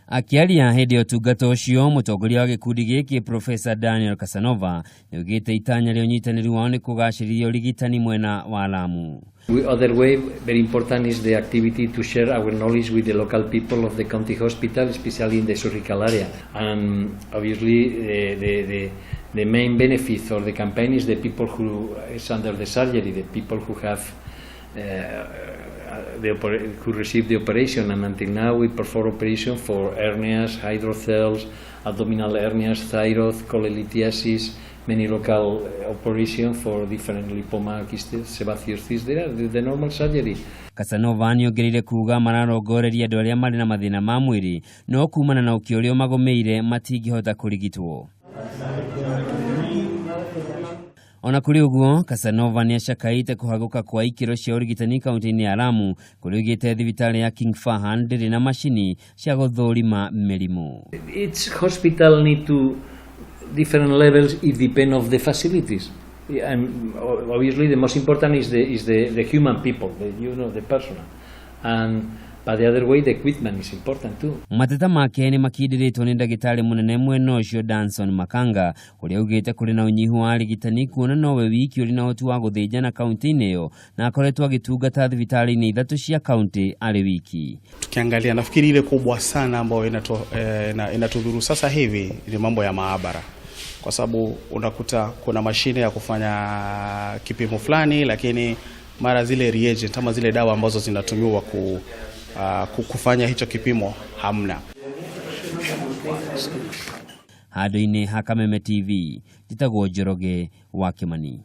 Akĩaria hĩndĩ ya ũtungata ũcio, mũtongoria wa gĩkundi gĩkĩ Profesa Daniel Casanova nĩaugĩte itanya rĩa ũnyitanĩri wao nĩ kũgacĩrithia ũrigitani mwena wa Lamu. We, other way, very important is the activity to share our knowledge with the local people of the county hospital, especially in the surgical area. And obviously, the main benefit of the campaign is the people who is under the surgery, the people who have who receive the operation. And until now, we perform operation for hernias, hydroceles, abdominal hernias, thyroid, cholelithiasis, many local operation for different lipoma, cysts, sebaceous cysts. They are the normal surgery. Casanova nĩongereire kuga mararongoreria andũ arĩa marĩ na mathĩna ma mwĩrĩ no kumana na ũkĩa ũrĩa ũmagũmĩire matingĩhota kũrigitwo. Ona kũrĩ ũguo, Casanova nĩacakaĩte kũhagũka kwa ikĩro cia ũrigitani kaunti-inĩ ya Lamu kũrĩa oigĩte thibitarĩ ya King Fahad ndĩrĩ na macini cia gũthũrima mĩrimũ. Each hospital need to different levels, it depends of the facilities. And obviously the most important is the human people, the personal. And but the other way, the equipment is important too. Mateta make nĩ makindĩrĩtwo nĩ ndagĩtarĩ mũnene mwena ũcio Danson Makanga ũrĩa augĩte kũrĩ na ũnyihu wa arigitani kuona nowe wiki ũrĩ na ũhoti wa gũthĩnjana kaunti-inĩ ĩyo na akoretwo agĩtungata thibitarĩ-inĩ ithatũ cia kaunti arĩ wiki. Tukiangalia nafikiri ile kubwa sana ambayo inatudhuru sasa hivi ni mambo ya maabara, kwa sababu unakuta kuna mashine ya kufanya kipimo fulani, lakini mara zile reagent ama zile dawa ambazo zinatumiwa kufanya hicho kipimo hamna. Handũ-inĩ ha Kameme TV, njĩtagwo Njoroge wa Kimani.